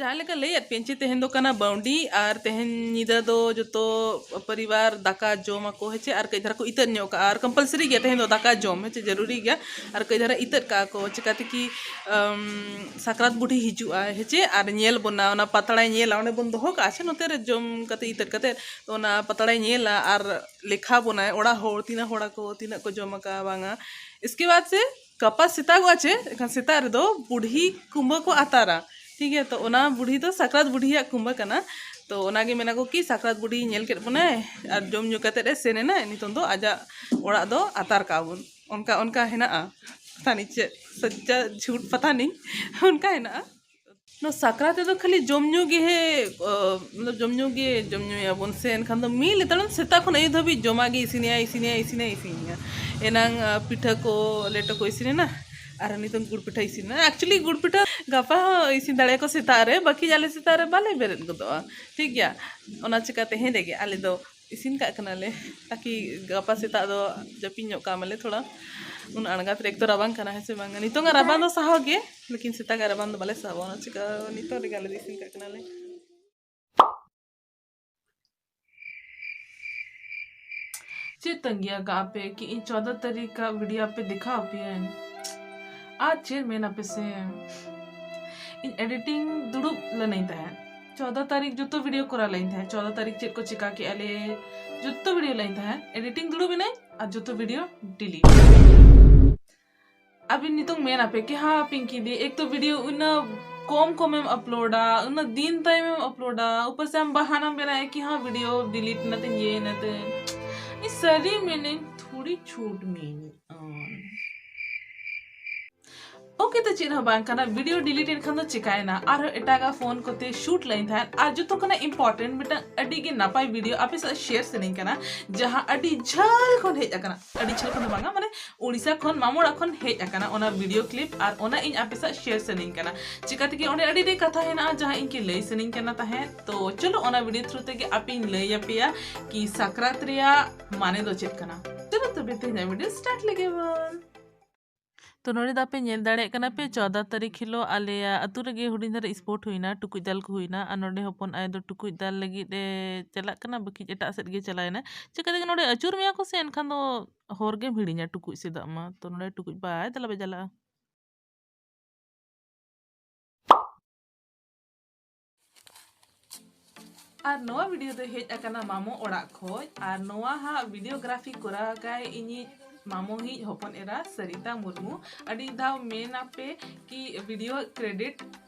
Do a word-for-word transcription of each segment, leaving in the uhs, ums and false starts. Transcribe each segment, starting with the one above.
ᱡᱟᱦᱟᱸ ᱞᱮᱠᱟ ᱞᱟᱹᱭᱟᱫ ᱯᱮᱭᱟᱹᱧ ᱪᱮ, ᱛᱮᱦᱮᱧ ᱫᱚ ᱠᱟᱱᱟ ᱵᱟᱹᱣᱰᱤ, ᱟᱨ ᱛᱮᱦᱮᱧ ᱧᱤᱫᱟᱹ ᱫᱚ ᱡᱚᱛᱚ ᱯᱚᱨᱤᱵᱟᱨ ᱫᱟᱠᱟ ᱡᱚᱢ ᱟᱠᱚ, ᱦᱮᱸ ᱪᱮ, ᱟᱨ ᱠᱟᱹᱡ ᱫᱷᱟᱨᱟ ᱠᱚ ᱤᱛᱟᱹᱫ ᱧᱚᱜ ᱠᱟᱜᱼᱟ, ᱟᱨ ᱠᱚᱢᱯᱟᱞᱥᱟᱨᱤ ᱜᱮᱭᱟ ᱛᱮᱦᱮᱧ ᱫᱚ ᱫᱟᱠᱟ ᱡᱚᱢ, ᱦᱮᱸ ᱪᱮ, ᱡᱟᱹᱨᱩᱨᱤ ᱜᱮᱭᱟ᱾ ᱟᱨ ᱠᱟᱹᱡ ᱫᱷᱟᱨᱟ ᱤᱛᱟᱹᱫ ᱠᱟᱜᱼᱟ ᱠᱚ, ᱪᱤᱠᱟᱹᱛᱮ ᱠᱤ, ᱟᱢ, ᱥᱟᱠᱨᱟᱛ ᱵᱩᱰᱷᱤ ᱦᱤᱡᱩᱜᱼᱟ, ᱦᱮᱸ ᱪᱮ, ᱟᱨ ᱧᱮᱞ ᱵᱚᱱᱟ, ᱚᱱᱟ ᱯᱟᱛᱲᱟᱭ ᱧᱮᱞᱟ, ᱚᱸᱰᱮ ᱵᱚᱱ ᱫᱚᱦᱚ ᱠᱟᱜᱼᱟ ᱥᱮ ᱱᱚᱛᱮ ᱨᱮ ᱡᱚᱢ ᱠᱟᱛᱮ ᱤᱛᱟᱹᱫ ᱠᱟᱛᱮ, ᱛᱚ ᱚᱱᱟ ᱯᱟᱛᱲᱟᱭ ᱧᱮᱞᱟ ᱟᱨ ᱞᱮᱠᱷᱟ ᱵᱚᱱᱟᱭ ᱚᱲᱟᱜ ᱦᱚᱲ, ᱛᱤᱱᱟᱹᱜ ᱦᱚᱲ ᱟᱠᱚ, ᱛᱤᱱᱟᱹᱜ ᱠᱚ ᱡᱚᱢ ᱟᱠᱟᱫᱼᱟ ᱵᱟᱝᱟ᱾ ᱤᱥᱠᱮ ᱵᱟᱫ ᱥᱮ ᱜᱟᱯᱟ ᱥᱮᱛᱟᱜᱚᱜᱼᱟ ᱪᱮ, ᱮᱱᱠᱷᱟᱱ ᱥᱮᱛᱟᱜ ᱨᱮᱫᱚ ᱵᱩᱰᱷᱤ ᱠᱩᱢᱵᱟᱹ ᱠᱚ ᱟᱛᱟᱨᱟ, ᱴᱷᱤᱠ ᱜᱮᱭᱟ᱾ ᱛᱚ ᱚᱱᱟ ᱵᱩᱰᱷᱤ ᱫᱚ ᱥᱟᱠᱨᱟᱛ ᱵᱩᱰᱷᱤᱭᱟᱜ ᱠᱩᱢᱵᱟᱹ ᱠᱟᱱᱟ᱾ ᱛᱚ ᱚᱱᱟᱜᱮ ᱢᱮᱱᱟ ᱠᱚ ᱠᱤ ᱥᱟᱠᱨᱟᱛ ᱵᱩᱰᱷᱤ ᱧᱮᱞ ᱠᱮᱫ ᱵᱚᱱᱟᱭ ᱟᱨ ᱡᱚᱢ ᱧᱩ ᱠᱟᱛᱮᱫ ᱮ ᱥᱮᱱ ᱮᱱᱟ, ᱱᱤᱛᱚᱝ ᱫᱚ ᱟᱡᱟᱜ ᱚᱲᱟᱜ ᱫᱚ ᱟᱛᱟᱨ ᱠᱟᱜᱼᱟ ᱵᱚᱱ, ᱚᱱᱠᱟ, ᱚᱱᱠᱟ ᱦᱮᱱᱟᱜᱼᱟ᱾ ᱯᱟᱛᱟ ᱱᱤ ᱪᱮᱫ ᱥᱟᱪᱪᱟ ᱡᱷᱩᱴ ᱯᱟᱛᱟ ᱱᱤ, ᱚᱱᱠᱟ ᱦᱮᱱᱟᱜᱼᱟ᱾ ᱱᱚᱣᱟ ᱥᱟᱠᱨᱟᱛ ᱨᱮᱫᱚ ᱠᱷᱟᱹᱞᱤ ᱡᱚᱢ ᱧᱩ ᱜᱮ, ᱮ, ᱢᱚᱛᱞᱚᱵ ᱡᱚᱢ ᱧᱩ ᱜᱮ ᱡᱚᱢ ᱧᱩᱭᱟᱵᱚᱱ ᱥᱮ, ᱮᱱᱠᱷᱟᱱ ᱫᱚ ᱢᱤᱫ ᱞᱮᱛᱟᱲ ᱥᱮᱛᱟᱜ ᱠᱷᱚᱱ ᱟᱹᱭᱩᱵ ᱫᱷᱟᱹᱵᱤᱡ ᱡᱚᱢᱟᱜ ᱜᱮ ᱤᱥᱤᱱᱮᱭᱟ, ᱤᱥᱤᱱᱮᱭᱟ, ᱤᱥᱤᱱᱮᱭᱟ, ᱤᱥᱤᱱᱮᱭᱟ᱾ ᱮᱱᱟᱝ, ᱮ, ᱯᱤᱴᱷᱟᱹ ᱠᱚ, ᱞᱮᱴᱚ ᱠᱚ ᱤᱥᱤᱱᱮᱱᱟ, ᱟᱨ ᱱᱤᱛᱚᱝ ᱜᱩᱲ ᱯᱤᱴᱷᱟᱹ ᱤᱥᱤᱱᱮᱱᱟ᱾ Actually ᱜᱩᱲ ᱯᱤᱴᱷᱟᱹ ᱜᱟᱯᱟ ᱦᱚᱸ ᱤᱥᱤᱱ ᱫᱟᱲᱮᱭᱟᱠᱚ ᱥᱮᱛᱟᱜ ᱨᱮ, ᱵᱟᱹᱠᱤ ᱟᱞᱮ ᱥᱮᱛᱟᱜ ᱨᱮ ᱵᱟᱞᱮ ᱵᱮᱨᱮᱫ ᱜᱚᱫᱚᱜᱼᱟ, ᱴᱷᱤᱠ ᱜᱮᱭᱟ᱾ ᱚᱱᱟ ᱪᱤᱠᱟᱹ ᱛᱮᱦᱮᱧ ᱨᱮᱜᱮ ᱟᱞᱮ ᱫᱚ ᱤᱥᱤᱱ ᱠᱟᱜ ᱠᱟᱱᱟᱞᱮ, ᱛᱟᱠᱤ ᱜᱟᱯᱟ ᱥᱮᱛᱟᱜ ᱫᱚ ᱡᱟᱹᱯᱤᱫ ᱧᱚᱜ ᱠᱟᱜ ᱢᱟᱞᱮ ᱛᱷᱚᱲᱟ᱾ ᱩᱱᱟᱹᱜ ᱟᱬᱜᱟᱛ ᱨᱮ ᱮᱠ ᱛᱚ ᱨᱟᱵᱟᱝ ᱠᱟᱱᱟ, ᱦᱮᱸ ᱥᱮ ᱵᱟᱝ? ᱱᱤᱛᱚᱝᱟᱜ ᱨᱟᱵᱟᱝ ᱫᱚ ᱥᱟᱦᱟᱣ ᱜᱮ, ᱞᱮᱠᱤᱱ ᱥᱮᱛᱟᱜᱟᱜ ᱨᱟᱵᱟᱝ ᱫᱚ ᱵᱟᱞᱮ ᱥᱟᱦᱟᱣᱟ, ᱚᱱᱟ ᱪᱤᱠᱟᱹ ᱱᱤᱛᱚᱜ ᱨᱮᱜᱮ ᱟᱞᱮ ᱫᱚ ᱤᱥᱤᱱ ᱠᱟᱜ ᱠᱟᱱᱟᱞᱮ᱾ ᱪᱮᱫ ᱛᱟᱺᱜᱤ ᱟᱠᱟᱜ ᱟᱯᱮ ᱠᱤ ᱤᱧ ᱪᱳᱫᱽᱫᱚ ᱛᱟᱹᱨᱤᱠᱷ ᱟᱜ video ᱟᱯᱮ ᱫᱮᱠᱷᱟᱣ ᱟᱯᱮᱭᱟᱹᱧ? ᱟᱨ ᱪᱮᱫ ᱢᱮᱱ ᱟᱯᱮ ᱥᱮ, ᱤᱧ editing ᱫᱩᱲᱩᱵ ᱞᱮᱱᱟᱹᱧ ᱛᱟᱦᱮᱸᱫ᱾ ᱪᱳᱫᱽᱫᱚ ᱛᱟᱹᱨᱤᱠᱷ ᱡᱚᱛᱚ video ᱠᱚᱨᱟᱣ ᱞᱮᱱ ᱛᱟᱦᱮᱸᱫ, ᱪᱳᱫᱽᱫᱚ ᱛᱟᱹᱨᱤᱠᱷ ᱪᱮᱫ ᱠᱚ ᱪᱤᱠᱟ ᱠᱮᱜᱼᱟ ᱞᱮ, ᱡᱚᱛᱚ video ᱞᱮᱱ ᱛᱟᱦᱮᱸᱫ᱾ Editing ᱫᱩᱲᱩᱵ ᱮᱱᱟᱹᱧ ᱟᱨ ᱡᱚᱛᱚ video delete᱾ ᱟᱹᱵᱤᱱ ᱱᱤᱛᱚᱝ ᱢᱮᱱ ᱟᱯᱮ ᱠᱤ ᱦᱟᱸ ᱯᱤᱝᱠᱤ ᱫᱤ, ᱮᱠ ᱛᱚ video ᱩᱱᱟᱹᱜ ᱠᱚᱢ ᱠᱚᱢ ᱮᱢ uploadᱟ, ᱩᱱᱟᱹᱜ ᱫᱤᱱ ᱛᱟᱭᱚᱢ ᱮᱢ uploadᱟ, ᱩᱯᱚᱨ ᱥᱮ ᱟᱢ ᱵᱟᱦᱟᱱᱟᱢ ᱵᱮᱱᱟᱣᱮᱫ ᱠᱤ ᱦᱟᱸ video delete ᱱᱟᱛᱮᱧ ᱤᱭᱟᱹᱭ ᱱᱟᱛᱮ᱾ ᱤᱧ ᱥᱟᱹᱨᱤ ᱢᱮᱱᱟᱹᱧ ᱛᱷᱚᱲᱤ ᱪᱷᱩᱴ ᱢᱮᱱᱟᱜᱼᱟ᱾ Okay, ᱛᱚ ᱪᱮᱫ ᱦᱚᱸ ᱵᱟᱝ ᱠᱟᱱᱟ, video delete ᱮᱱ ᱠᱷᱟᱱ ᱫᱚ ᱪᱤᱠᱟᱭᱮᱱᱟ, ᱟᱨᱦᱚᱸ ᱮᱴᱟᱜᱟᱜ phone ᱠᱚᱛᱮ shoot ᱞᱟᱹᱭᱤᱧ ᱛᱟᱦᱮᱸᱫ᱾ ᱟᱨ ᱡᱚᱛᱚ ᱠᱷᱚᱱᱟᱜ important ᱢᱤᱫᱴᱟᱝ ᱟᱹᱰᱤ ᱜᱮ ᱱᱟᱯᱟᱭ video ᱟᱯᱮ ᱥᱟᱶ share ᱥᱟᱱᱟᱧ ᱠᱟᱱᱟ, ᱡᱟᱦᱟᱸ ᱟᱹᱰᱤ ᱡᱷᱟᱹᱞ ᱠᱷᱚᱱ ᱦᱮᱡ ᱟᱠᱟᱱᱟ, ᱟᱹᱰᱤ ᱡᱷᱟᱹᱞ ᱠᱷᱚᱱ ᱫᱚ ᱵᱟᱝᱟ, ᱢᱟᱱᱮ ᱩᱲᱤᱥᱥᱟ ᱠᱷᱚᱱ, ᱢᱟᱢᱚ ᱚᱲᱟᱜ ᱠᱷᱚᱱ ᱦᱮᱡ ᱟᱠᱟᱱᱟ ᱚᱱᱟ video clip, ᱟᱨ ᱚᱱᱟ ᱤᱧ ᱟᱯᱮ ᱥᱟᱶ share ᱥᱟᱱᱟᱧ ᱠᱟᱱᱟ᱾ ᱪᱤᱠᱟᱹ ᱛᱮᱜᱮ ᱚᱸᱰᱮ ᱟᱹᱰᱤ ᱰᱷᱮᱨ ᱠᱟᱛᱷᱟ ᱦᱮᱱᱟᱜᱼᱟ ᱡᱟᱦᱟᱸ ᱤᱧ ᱠᱤ ᱞᱟᱹᱭ ᱥᱟᱱᱟᱧ ᱠᱟᱱᱟ ᱛᱟᱦᱮᱸᱫ᱾ ᱛᱚ ᱪᱚᱞᱚ ᱚᱱᱟ video through ᱛᱮᱜᱮ ᱟᱯᱮᱧ ᱞᱟᱹᱭ ᱟᱯᱮᱭᱟ ᱠᱤ ᱥᱟᱠᱨᱟᱛ ᱨᱮᱭᱟᱜ ᱢᱟᱱᱮ ᱫᱚ ᱪᱮᱫ ᱠᱟᱱᱟ᱾ ᱪᱚᱞᱚ ᱛᱚᱵᱮ ᱛᱮᱦᱮᱧᱟᱜ video start ᱞᱮᱜᱮ ᱵᱚᱱ᱾ ᱛᱚ ᱱᱚᱰᱮ ᱫᱚ ᱟᱯᱮ ᱧᱮᱞ ᱫᱟᱲᱮᱭᱟᱜ ᱠᱟᱱᱟ ᱯᱮ, ᱪᱚᱣᱫᱟ ᱛᱟᱹᱨᱤᱠᱷ ᱦᱤᱞᱳᱜ ᱟᱞᱮᱭᱟᱜ ᱟᱹᱛᱩ ᱨᱮᱜᱮ ᱦᱩᱰᱤᱧ ᱫᱷᱟᱨᱟ sport ᱦᱩᱭᱱᱟ, ᱴᱩᱠᱩᱡ ᱫᱟᱞ ᱠᱚ ᱦᱩᱭᱱᱟ᱾ ᱟᱨ ᱱᱚᱰᱮ ᱦᱚᱯᱚᱱ ᱟᱭᱳ ᱫᱚ ᱴᱩᱠᱩᱡ ᱫᱟᱞ ᱞᱟᱹᱜᱤᱫ ᱮ ᱪᱟᱞᱟᱜ ᱠᱟᱱᱟ, ᱵᱟᱹᱠᱤᱡ ᱮᱴᱟᱜ ᱥᱮᱫ ᱜᱮ ᱪᱟᱞᱟᱣᱮᱱᱟ᱾ ᱪᱤᱠᱟᱹ ᱛᱮᱜᱮ ᱱᱚᱰᱮ ᱟᱹᱪᱩᱨ ᱢᱮᱭᱟ ᱠᱚ ᱥᱮ, ᱮᱱᱠᱷᱟᱱ ᱫᱚ ᱦᱚᱨ ᱜᱮᱢ ᱦᱤᱲᱤᱧᱟ ᱴᱩᱠᱩᱡ ᱥᱮᱫᱟᱜ ᱢᱟ᱾ ᱛᱚ ᱱᱚᱰᱮ ᱴᱩᱠᱩᱡ ᱵᱟᱭ ᱫᱮᱞᱟ ᱵᱟᱭ ᱪᱟᱞᱟᱜᱼᱟ᱾ ᱟᱨ ᱱᱚᱣᱟ video ᱫᱚ ᱦᱮᱡ ᱟᱠᱟᱱᱟ ᱢᱟᱢᱚ ᱚᱲᱟᱜ ᱠᱷᱚᱡ᱾ ᱟᱨ ᱱᱚᱣᱟ ᱦᱟᱸᱜ videography ᱠᱚᱨᱟᱣ ᱟᱠᱟᱭ ᱤᱧᱤᱡ ᱢᱟᱢᱚ ᱦᱤᱡ ᱦᱚᱯᱚᱱ ᱮᱨᱟ ᱥᱟᱨᱤᱛᱟ ᱢᱩᱨᱢᱩ᱾ ᱟᱹᱰᱤ ᱫᱷᱟᱣ ᱢᱮᱱ ᱟᱯᱮ ᱠᱤ video credit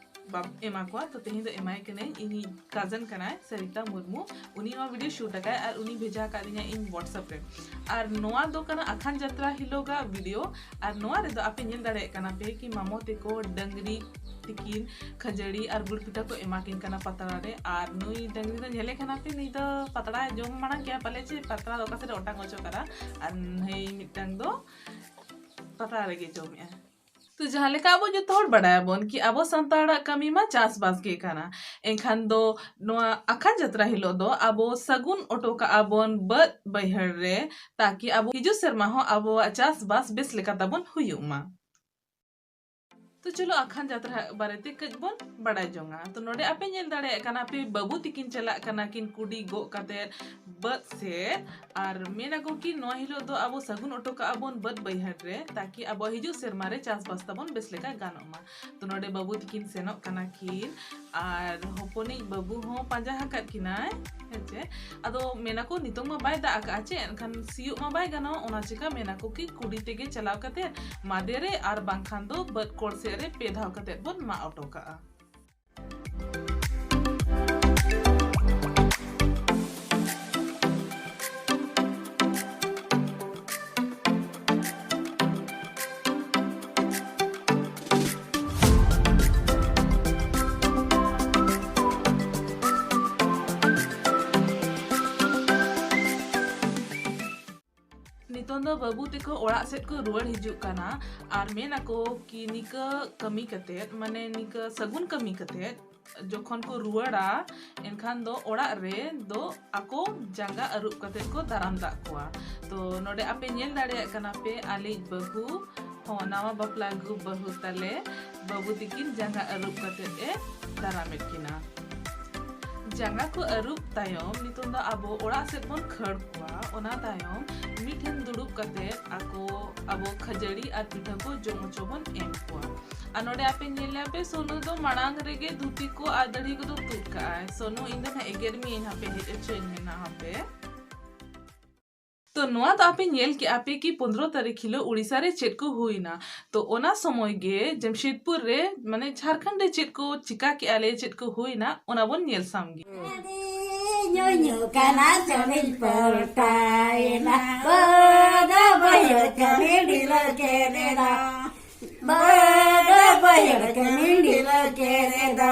ᱵᱟᱢ ᱮᱢᱟ ᱠᱚᱣᱟ, ᱛᱚ ᱛᱮᱦᱮᱧ ᱫᱚ ᱮᱢᱟᱭ ᱠᱟᱹᱱᱟᱹᱧ᱾ ᱤᱧᱤᱡ cousin ᱠᱟᱱᱟᱭ ᱥᱟᱨᱤᱛᱟ ᱢᱩᱨᱢᱩ, ᱩᱱᱤ ᱱᱚᱣᱟ video shoot ᱟᱠᱟᱭ ᱟᱨ ᱩᱱᱤ ᱵᱷᱮᱡᱟ ᱟᱠᱟᱫ ᱞᱤᱧᱟ ᱤᱧ WhatsApp ᱨᱮ᱾ ᱟᱨ ᱱᱚᱣᱟ ᱫᱚ ᱠᱟᱱᱟ ᱟᱠᱷᱟᱱ ᱡᱟᱛᱨᱟ ᱦᱤᱞᱳᱜᱟᱜ video᱾ ᱟᱨ ᱱᱚᱣᱟ ᱨᱮᱫᱚ ᱟᱯᱮ ᱧᱮᱞ ᱫᱟᱲᱮᱭᱟᱜ ᱠᱟᱱᱟ ᱯᱮ ᱠᱤ ᱢᱟᱢᱚ ᱛᱮᱠᱚ ᱰᱟᱹᱝᱨᱤ ᱛᱤᱠᱤᱱ ᱠᱷᱟᱹᱡᱟᱹᱲᱤ ᱟᱨ ᱜᱩᱲ ᱯᱤᱴᱷᱟᱹ ᱠᱚ ᱮᱢᱟ ᱠᱤᱱ ᱠᱟᱱᱟ ᱯᱟᱛᱲᱟ ᱨᱮ᱾ ᱟᱨ ᱱᱩᱭ ᱰᱟᱹᱝᱨᱤ ᱫᱚ ᱧᱮᱞᱮ ᱠᱟᱱᱟ ᱯᱮ, ᱱᱩᱭ ᱫᱚ ᱯᱟᱛᱲᱟᱭ ᱡᱚᱢ ᱢᱟᱲᱟᱝ ᱠᱮᱜᱼᱟ ᱯᱟᱞᱮ, ᱪᱮ ᱯᱟᱛᱲᱟ ᱫᱚ ᱚᱠᱟ ᱥᱮᱫ ᱨᱮ ᱚᱴᱟᱝ ᱚᱪᱚ ᱠᱟᱫᱟ᱾ ᱟᱨ ᱱᱩᱭ ᱢᱤᱫᱴᱟᱝ ᱫᱚ ᱯᱟᱛᱲᱟ ᱨᱮᱜᱮ ᱡᱚᱢᱮᱜᱼᱟ᱾ ᱛᱚ ᱡᱟᱦᱟᱸ ᱞᱮᱠᱟ ᱟᱵᱚ ᱡᱚᱛᱚ ᱦᱚᱲ ᱵᱟᱲᱟᱭᱟᱵᱚᱱ ᱠᱤ ᱟᱵᱚ ᱥᱟᱱᱛᱟᱲᱟᱜ ᱠᱟᱹᱢᱤ ᱢᱟ ᱪᱟᱥᱵᱟᱥ ᱜᱮ ᱠᱟᱱᱟ, ᱮᱱᱠᱷᱟᱱ ᱫᱚ ᱱᱚᱣᱟ ᱟᱠᱷᱟᱱ ᱡᱟᱛᱨᱟ ᱦᱤᱞᱳᱜ ᱫᱚ ᱟᱵᱚ ᱥᱟᱹᱜᱩᱱ ᱚᱴᱚ ᱠᱟᱜᱼᱟ ᱵᱚᱱ ᱵᱟᱹᱫᱽ ᱵᱟᱹᱭᱦᱟᱹᱲ ᱨᱮ, ᱛᱟᱠᱤ ᱟᱵᱚ ᱦᱤᱡᱩᱜ ᱥᱮᱨᱢᱟ ᱦᱚᱸ ᱟᱵᱚᱣᱟᱜ ᱪᱟᱥᱵᱟᱥ ᱵᱮᱥ ᱞᱮᱠᱟ ᱛᱟᱵᱚᱱ ᱦᱩᱭᱩᱜ ᱢᱟ᱾ ᱛᱚ ᱪᱚᱞᱚ ᱟᱠᱷᱟᱱ ᱡᱟᱛᱨᱟ ᱵᱟᱨᱮᱛᱮ ᱠᱟᱹᱡ ᱵᱚᱱ ᱵᱟᱲᱟᱭ ᱡᱚᱝᱟ᱾ ᱛᱚ ᱱᱚᱰᱮ ᱟᱯᱮ ᱧᱮᱞ ᱫᱟᱲᱮᱭᱟᱜ ᱠᱟᱱᱟ ᱯᱮ, ᱵᱟᱹᱵᱩ ᱛᱤᱠᱤᱱ ᱪᱟᱞᱟᱜ ᱠᱟᱱᱟ ᱠᱤᱱ ᱠᱩᱰᱤ ᱜᱚᱜ ᱠᱟᱛᱮ ᱵᱟᱹᱫᱽ ᱥᱮᱫ᱾ ᱟᱨ ᱢᱮᱱ ᱟᱠᱚ ᱠᱤ ᱱᱚᱣᱟ ᱦᱤᱞᱳᱜ ᱫᱚ ᱟᱵᱚ ᱥᱟᱹᱜᱩᱱ ᱚᱴᱚ ᱠᱟᱜᱼᱟ ᱵᱚᱱ ᱵᱟᱹᱫᱽ ᱵᱟᱹᱭᱦᱟᱹᱲ ᱨᱮ, ᱛᱟᱠᱤ ᱟᱵᱚ ᱦᱤᱡᱩᱜ ᱥᱮᱨᱢᱟ ᱨᱮ ᱪᱟᱥᱵᱟᱥ ᱛᱟᱵᱚᱱ ᱵᱮᱥ ᱞᱮᱠᱟ ᱜᱟᱱᱚᱜ ᱢᱟ᱾ ᱛᱚ ᱱᱚᱰᱮ ᱵᱟᱹᱵᱩ ᱛᱤᱠᱤᱱ ᱥᱮᱱᱚᱜ ᱠᱟᱱᱟ ᱠᱤᱱ ᱟᱨ ᱦᱚᱯᱚᱱᱤᱡ ᱵᱟᱹᱵᱩ ᱦᱚᱸ ᱯᱟᱸᱡᱟ ᱟᱠᱟᱫ ᱠᱤᱱᱟᱭ, ᱦᱮᱸᱪᱮ᱾ ᱟᱫᱚ ᱢᱮᱱᱟᱠᱚ ᱱᱤᱛᱚᱝ ᱢᱟ ᱵᱟᱭ ᱫᱟᱜ ᱟᱠᱟᱫᱼᱟ ᱪᱮ, ᱮᱱᱠᱷᱟᱱ ᱥᱤᱭᱳᱜ ᱢᱟ ᱵᱟᱭ ᱜᱟᱱᱚᱜᱼᱟ, ᱚᱱᱟ ᱪᱤᱠᱟ ᱢᱮᱱᱟᱠᱚ ᱠᱤ ᱠᱩᱰᱤ ᱛᱮᱜᱮ ᱪᱟᱞᱟᱣ ᱠᱟᱛᱮ ᱢᱟᱫᱮ ᱨᱮ ᱟᱨ ᱵᱟᱝᱠᱷᱟᱱ ᱫᱚ ᱵᱟᱹᱫᱽ ᱠᱚᱲ ᱥᱮᱫ ᱨᱮ ᱯᱮ ᱫᱷᱟᱣ ᱠᱟᱛᱮ ᱵᱚᱱ ᱢᱟᱜ ᱚᱴᱚ ᱠᱟᱜᱼᱟ᱾ ᱱᱤᱛᱚᱝ ᱫᱚ ᱵᱟᱹᱵᱩ ᱛᱮᱠᱚ ᱚᱲᱟᱜ ᱥᱮᱫ ᱠᱚ ᱨᱩᱣᱟᱹᱲ ᱦᱤᱡᱩᱜ ᱠᱟᱱᱟ᱾ ᱟᱨ ᱢᱮᱱ ᱟᱠᱚ ᱠᱤ ᱱᱤᱠᱟᱹ ᱠᱟᱹᱢᱤ ᱠᱟᱛᱮᱫ, ᱢᱟᱱᱮ ᱱᱤᱠᱟᱹ ᱥᱟᱹᱜᱩᱱ ᱠᱟᱹᱢᱤ ᱠᱟᱛᱮᱫ ᱡᱚᱠᱷᱚᱱ ᱠᱚ ᱨᱩᱣᱟᱹᱲᱟ, ᱮᱱᱠᱷᱟᱱ ᱫᱚ ᱚᱲᱟᱜ ᱨᱮ ᱫᱚ ᱟᱠᱚ ᱡᱟᱸᱜᱟ ᱟᱹᱨᱩᱵ ᱠᱟᱛᱮᱫ ᱠᱚ ᱫᱟᱨᱟᱢ ᱫᱟᱜ ᱠᱚᱣᱟ᱾ ᱛᱚ ᱱᱚᱰᱮ ᱟᱯᱮ ᱧᱮᱞ ᱫᱟᱲᱮᱭᱟᱜ ᱠᱟᱱᱟ ᱯᱮ, ᱟᱞᱮᱭᱤᱡ ᱵᱟᱹᱦᱩ ᱦᱚᱸ, ᱱᱟᱣᱟ ᱵᱟᱯᱞᱟ ᱟᱹᱜᱩ ᱵᱟᱹᱦᱩ ᱛᱟᱞᱮ ᱵᱟᱹᱵᱩ ᱛᱤᱠᱤᱱ ᱡᱟᱸᱜᱟ ᱟᱹᱨᱩᱵ ᱠᱟᱛᱮᱫ ᱮ ᱫᱟᱨᱟᱢᱮᱫ ᱠᱤᱱᱟ᱾ ᱡᱟᱸᱜᱟ ᱠᱚ ᱟᱹᱨᱩᱵ ᱛᱟᱭᱚᱢ ᱱᱤᱛᱚᱝ ᱫᱚ ᱟᱵᱚ ᱚᱲᱟᱜ ᱥᱮᱫ ᱵᱚᱱ ᱠᱷᱟᱹᱲ ᱠᱚᱣᱟ᱾ ᱚᱱᱟ ᱛᱟᱭᱚᱢ ᱢᱤᱫ ᱴᱷᱮᱱ ᱫᱩᱲᱩᱵ ᱠᱟᱛᱮᱫ ᱟᱠᱚ ᱟᱵᱚ ᱠᱷᱟᱹᱡᱟᱹᱲᱤ ᱟᱨ ᱯᱤᱴᱷᱟᱹ ᱠᱚ ᱡᱚᱢ ᱦᱚᱪᱚ ᱵᱚᱱ ᱮᱢ ᱠᱚᱣᱟ᱾ ᱟᱨ ᱱᱚᱰᱮ ᱟᱯᱮ ᱧᱮᱞ ᱧᱟᱢ ᱯᱮ, ᱥᱳᱱᱩ ᱫᱚ ᱢᱟᱲᱟᱝ ᱨᱮᱜᱮ ᱫᱷᱩᱛᱤ ᱠᱚ ᱟᱨ ᱫᱟᱹᱲᱦᱤ ᱠᱚᱫᱚ ᱛᱩᱫ ᱠᱟᱜᱼᱟᱭ᱾ ᱥᱳᱱᱩ, ᱤᱧ ᱫᱚ ᱱᱟᱦᱟᱜ ᱮᱜᱮᱨ ᱢᱤᱭᱟᱹᱧ, ᱦᱟᱯᱮ ᱦᱮᱡ ᱦᱚᱪᱚᱧ ᱢᱮ ᱱᱟᱦᱟᱜ ᱦᱟᱯᱮ᱾ ᱛᱚ ᱱᱚᱣᱟ ᱫᱚ ᱟᱯᱮ ᱧᱮᱞ ᱠᱮᱜᱼᱟ ᱯᱮ ᱠᱤ ᱯᱚᱱᱫᱽᱨᱚ ᱛᱟᱹᱨᱤᱠᱷ ᱦᱤᱞᱳᱜ ᱩᱲᱤᱥᱥᱟ ᱨᱮ ᱪᱮᱫ ᱠᱚ ᱦᱩᱭᱱᱟ? ᱛᱚ ᱚᱱᱟ ᱥᱚᱢᱚᱭ ᱜᱮ ᱡᱟᱢᱥᱮᱫᱽᱯᱩᱨ ᱨᱮ, ᱢᱟᱱᱮ ᱡᱷᱟᱲᱠᱷᱚᱸᱰ ᱨᱮ ᱪᱮᱫ ᱠᱚ ᱪᱤᱠᱟ ᱠᱮᱜᱼᱟ ᱞᱮ, ᱪᱮᱫ ᱠᱚ ᱦᱩᱭᱱᱟ, ᱚᱱᱟ ᱵᱚᱱ ᱧᱮᱞ ᱥᱟᱢᱜᱮ᱾ ᱧᱩᱧᱩ ᱠᱟᱱᱟ ᱪᱚᱞᱤᱧ ᱯᱟᱞᱴᱟᱭᱮᱱᱟ, ᱵᱟᱫᱟ ᱵᱟᱭᱟ ᱠᱟᱹᱢᱤ ᱰᱷᱤᱞᱟᱹ ᱠᱮᱫᱮᱫᱟ, ᱵᱟᱫᱟ ᱵᱟᱭᱟ ᱠᱟᱹᱢᱤ ᱰᱷᱤᱞᱟᱹ ᱠᱮᱫᱮᱫᱟ᱾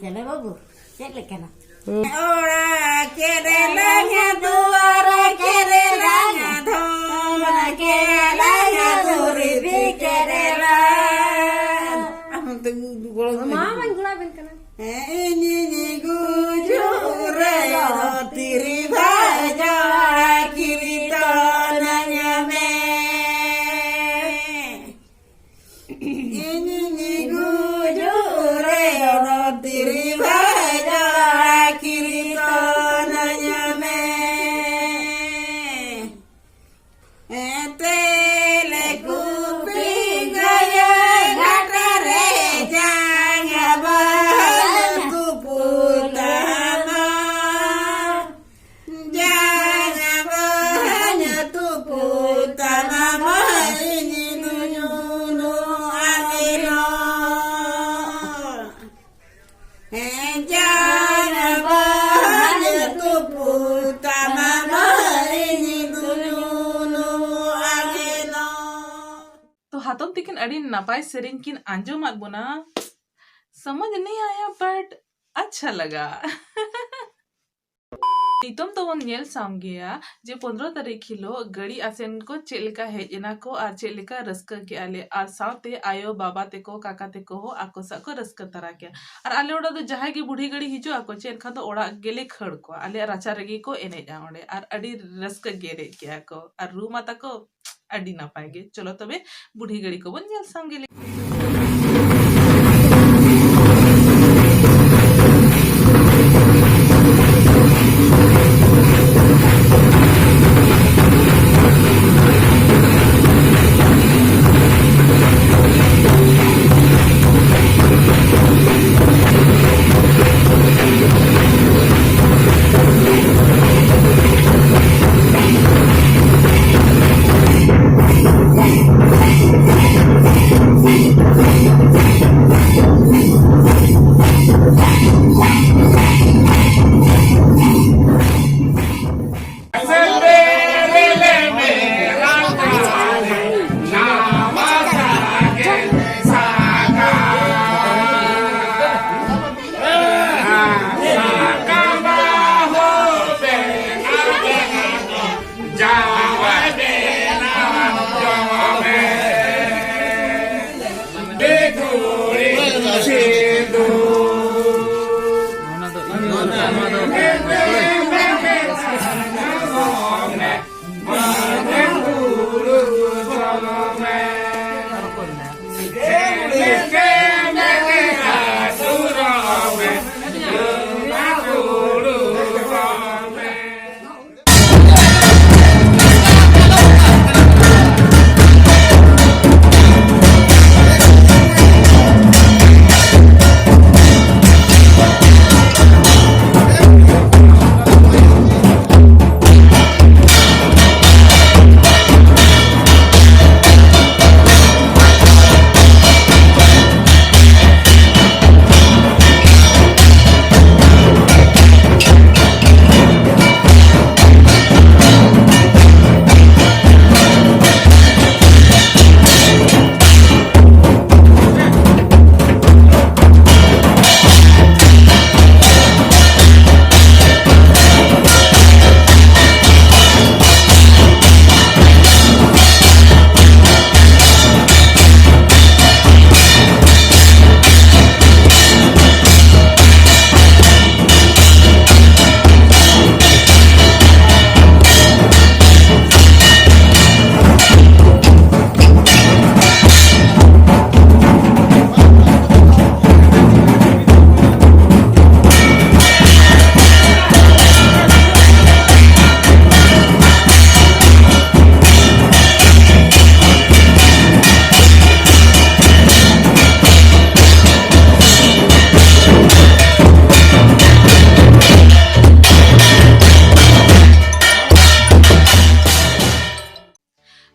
ᱪᱮᱞᱮ ᱵᱟᱹᱵᱩ, ᱪᱮᱫ ᱞᱮᱠᱟᱱᱟ? ᱚᱲᱟᱜ ᱠᱮᱫᱮᱞᱟᱝᱟ, ᱫᱩᱣᱟᱨ ᱠᱮᱫᱮᱞᱟᱝᱟ, ᱫᱷᱚᱱ ᱠᱮᱫᱮᱞᱟᱝᱟ, ᱫᱩᱨᱤᱵ ᱠᱮᱫᱮᱞᱟᱝ᱾ ᱟᱢ ᱛᱮ ᱜᱚᱲᱚ ᱢᱟ ᱵᱟᱹᱧ ᱜᱚᱲᱚ ᱟᱵᱮᱱ ᱠᱟᱱᱟ᱾ ᱤᱧᱤᱧ ᱜᱩᱡᱩᱜ ᱨᱮ ᱛᱤᱨᱤ ᱵᱷᱟᱡᱟ ᱠᱤᱨᱤᱛᱚᱱᱟᱹᱧ ᱢᱮ᱾ ᱤᱧᱤᱧ ᱜᱩᱡᱩᱜ ᱨᱮ ᱛᱤᱨᱤ ᱵᱷᱟᱡᱟ ᱠᱤᱨᱤᱛᱚᱱᱟᱹᱧ ᱢᱮ᱾ ᱛᱮᱞᱮ ᱠᱩᱯᱤ ᱜᱟᱹᱭᱟᱹ ᱜᱷᱟᱴ ᱨᱮ ᱡᱟᱸᱜᱟ ᱵᱟᱦᱟᱞ ᱛᱩᱯᱩ ᱛᱟᱢᱟ᱾ ᱡᱟᱸᱜᱟ ᱵᱟᱦᱟᱞ ᱛᱩᱯᱩ ᱛᱟᱢᱟ, ᱢᱟᱹᱭ ᱤᱧ ᱫᱩᱧ ᱩᱱᱩᱢ ᱟᱹᱠᱤᱞᱚᱜ᱾ ᱦᱮᱸ, ᱡᱟᱸᱜᱟ ᱵᱟᱦᱟᱞ ᱛᱩᱯᱩ ᱛᱟᱢᱟ, ᱢᱟᱹᱭ ᱤᱧ ᱫᱩᱧ ᱩᱱᱩᱢ ᱟᱹᱠᱤᱞᱚᱜ᱾ ᱛᱚ ᱦᱟᱛᱚᱢ ᱛᱤᱠᱤᱱ ᱟᱹᱰᱤ ᱱᱟᱯᱟᱭ ᱥᱮᱨᱮᱧ ᱠᱤᱱ ᱟᱸᱡᱚᱢᱟᱫ ᱵᱚᱱᱟ᱾ ᱥᱚᱢᱚᱡᱽ ᱱᱟᱦᱤ ᱟᱭᱟ, but ᱟᱪᱪᱷᱟ ᱞᱟᱜᱟ᱾ ᱱᱤᱛᱚᱝ ᱫᱚᱵᱚᱱ ᱧᱮᱞ ᱥᱟᱢᱜᱮᱭᱟ ᱡᱮ ᱯᱚᱱᱫᱽᱨᱚ ᱛᱟᱹᱨᱤᱠᱷ ᱦᱤᱞᱳᱜ ᱜᱟᱹᱲᱤ ᱟᱥᱮᱱ ᱠᱚ ᱪᱮᱫ ᱞᱮᱠᱟ ᱦᱮᱡ ᱮᱱᱟ ᱠᱚ ᱟᱨ ᱪᱮᱫ ᱞᱮᱠᱟ ᱨᱟᱹᱥᱠᱟᱹ ᱠᱮᱜᱼᱟ ᱞᱮ, ᱟᱨ ᱥᱟᱶᱛᱮ ᱟᱭᱳ ᱵᱟᱵᱟ ᱛᱮᱠᱚ, ᱠᱟᱠᱟ ᱛᱮᱠᱚ ᱦᱚᱸ ᱟᱠᱚ ᱥᱟᱶ ᱠᱚ ᱨᱟᱹᱥᱠᱟᱹ ᱛᱟᱨᱟ ᱠᱮᱜᱼᱟ᱾ ᱟᱨ ᱟᱞᱮ ᱚᱲᱟᱜ ᱫᱚ ᱡᱟᱦᱟᱸᱭ ᱜᱮ ᱵᱩᱰᱷᱤ ᱜᱟᱹᱲᱤ ᱦᱤᱡᱩᱜ ᱟᱠᱚ ᱪᱮ, ᱮᱱᱠᱷᱟᱱ ᱫᱚ ᱚᱲᱟᱜ ᱜᱮᱞᱮ ᱠᱷᱟᱹᱲ ᱠᱚᱣᱟ, ᱟᱞᱮᱭᱟᱜ ᱨᱟᱪᱟ ᱨᱮᱜᱮ ᱠᱚ ᱮᱱᱮᱡᱼᱟ ᱚᱸᱰᱮ, ᱟᱨ ᱟᱹᱰᱤ ᱨᱟᱹᱥᱠᱟᱹ ᱜᱮ ᱮᱱᱮᱡ ᱠᱮᱜᱼᱟ ᱠᱚ, ᱟᱨ ᱨᱩ ᱢᱟ ᱛᱟᱠᱚ ᱟᱹᱰᱤ ᱱᱟᱯᱟᱭ ᱜᱮ᱾ ᱪᱚᱞᱚ ᱛᱚᱵᱮ ᱵᱩᱰᱷᱤ ᱜᱟᱹᱲᱤ ᱠᱚᱵᱚᱱ ᱧᱮᱞ ᱥᱟᱢᱜᱮ ᱞᱮᱜᱮ᱾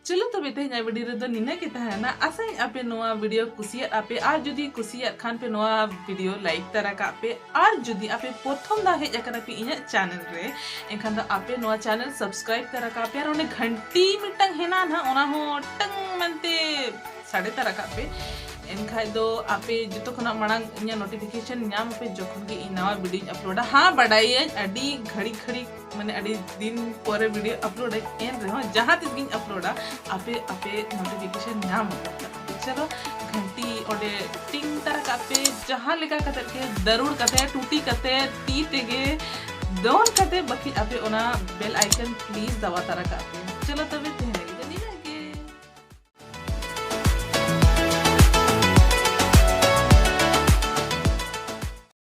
ᱪᱚᱞᱚ ᱛᱚᱵᱮ ᱛᱮᱦᱮᱧᱟᱜ video ᱨᱮᱫᱚ ᱱᱤᱱᱟᱹ ᱜᱮ ᱛᱟᱦᱮᱱᱟ᱾ ᱟᱥᱟᱭᱟᱹᱧ ᱟᱯᱮ ᱱᱚᱣᱟ video ᱠᱩᱥᱤᱭᱟᱜ ᱟᱯᱮ, ᱟᱨ ᱡᱩᱫᱤ ᱠᱩᱥᱤᱭᱟᱜ ᱠᱷᱟᱱ ᱯᱮ ᱱᱚᱣᱟ video like ᱛᱟᱨᱟ ᱠᱟᱜ ᱯᱮ, ᱟᱨ ᱡᱩᱫᱤ ᱟᱯᱮ ᱯᱨᱚᱛᱷᱚᱢ ᱫᱷᱟᱣ ᱦᱮᱡ ᱟᱠᱟᱱᱟ ᱯᱮ ᱤᱧᱟᱹᱜ channel ᱨᱮ, ᱮᱱᱠᱷᱟᱱ ᱫᱚ ᱟᱯᱮ ᱱᱚᱣᱟ channel subscribe ᱛᱟᱨᱟ ᱠᱟᱜ ᱯᱮ, ᱟᱨ ᱚᱸᱰᱮ ᱜᱷᱟᱱᱴᱤ ᱢᱤᱫᱴᱟᱝ ᱦᱮᱱᱟᱜᱼᱟ ᱱᱟᱦᱟᱜ, ᱚᱱᱟ ᱦᱚᱸ ᱴᱟᱝ ᱢᱮᱱᱛᱮ ᱥᱟᱰᱮ ᱛᱟᱨᱟ ᱠᱟᱜ ᱯᱮ᱾ ᱮᱱᱠᱷᱟᱡ ᱫᱚ ᱟᱯᱮ ᱡᱚᱛᱚ ᱠᱷᱚᱱᱟᱜ ᱢᱟᱲᱟᱝ ᱤᱧᱟᱹᱜ notification ᱧᱟᱢ ᱟᱯᱮ ᱡᱚᱠᱷᱚᱱ ᱜᱮ ᱤᱧ ᱱᱟᱣᱟ videoᱧ uploadᱟ᱾ ᱦᱟᱸ, ᱵᱟᱰᱟᱭᱟᱹᱧ ᱟᱹᱰᱤ ᱜᱷᱟᱹᱲᱤ ᱜᱷᱟᱹᱲᱤ, ᱢᱟᱱᱮ ᱟᱹᱰᱤ ᱫᱤᱱ ᱯᱚᱨᱮ video uploadᱟᱹᱧ, ᱮᱱ ᱨᱮᱦᱚᱸ ᱡᱟᱦᱟᱸ ᱛᱤᱥ ᱜᱤᱧ uploadᱟ, ᱟᱯᱮ ᱟᱯᱮ notification ᱧᱟᱢ ᱟᱯᱮ᱾ ᱪᱚᱞᱚ, ᱜᱷᱟᱱᱴᱤ ᱚᱸᱰᱮ ᱴᱤᱝ ᱛᱟᱨᱟ ᱠᱟᱜ ᱯᱮ, ᱡᱟᱦᱟᱸ ᱞᱮᱠᱟ ᱠᱟᱛᱮ ᱜᱮ, ᱫᱟᱹᱨᱩᱲ ᱠᱟᱛᱮ, ᱴᱩᱴᱤ ᱠᱟᱛᱮ, ᱛᱤ ᱛᱮᱜᱮ, ᱫᱚᱱ ᱠᱟᱛᱮ, ᱵᱟᱠᱷᱤᱡ ᱟᱯᱮ ᱚᱱᱟ bell icon please ᱫᱟᱵᱟ ᱛᱟᱨᱟ ᱠᱟᱜ ᱯᱮ᱾ ᱪᱚᱞᱚ ᱛᱚᱵᱮ ᱛᱮᱦᱮᱧ